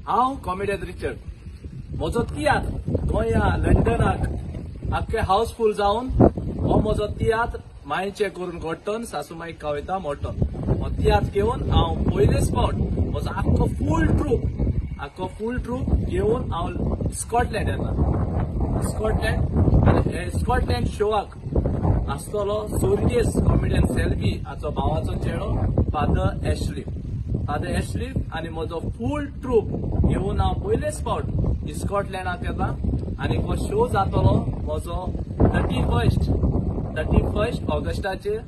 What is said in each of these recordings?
हांव comedian Richard. म्हजो तियात्र गोंया लंडनाक आख्खे हाऊसफूल जावन हो म्हजो तियात्र मायचे करून घडटन सासूमाई कविता मोटन हो तियात्र घेवन हांव पयलेच फावट म्हजो आख्खो फूल ट्रूप घेवन हांव स्कॉटलँड येता. स्कॉटलँड आनी स्कॉटलँड शोवाक आसतलो सोर्गेस कॉमेडियन सेल्बी हाचो भावाचो चेडो फादर एशली आनी म्हजो फूल ट्रूप घेवन हांव पयलेच फावट स्कॉटलँडाक येता आनी हो शो जातलो म्हजो 31 ऑगस्टाचेर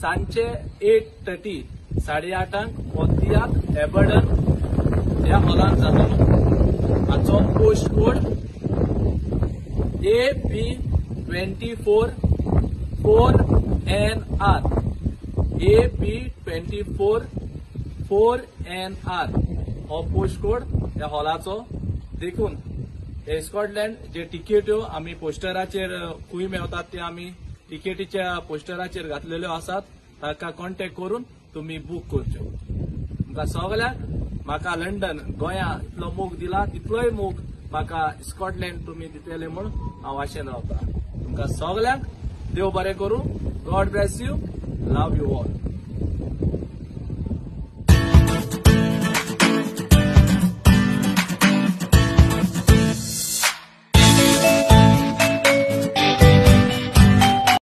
सांजचे 8:30 8:30 हो तियात्र एबर्डन ह्या हॉलान जातलो. हाचो post code AB24 4NR AB24 4NR हो पोस्ट कोड ह्या हॉलाचो. देखून स्कॉटलँड जे टिकेट्यो आमी पोस्टराचेर खूंय मेवतात ते आमी टिकेटीच्या पोस्टराचेर घातलेल्यो आसात, ताका कॉन्टेक्ट करून तुमी बूक करच्यो. तुमकां सगळ्यांक म्हाका लंडन गोंया इतलो मोग दिला तितलोय मोग म्हाका स्कॉटलँड तुमी दितले म्हूण हांव आशेन रावता. तुमकां सगळ्यांक देव बरें करूं. God bless you. Love you all.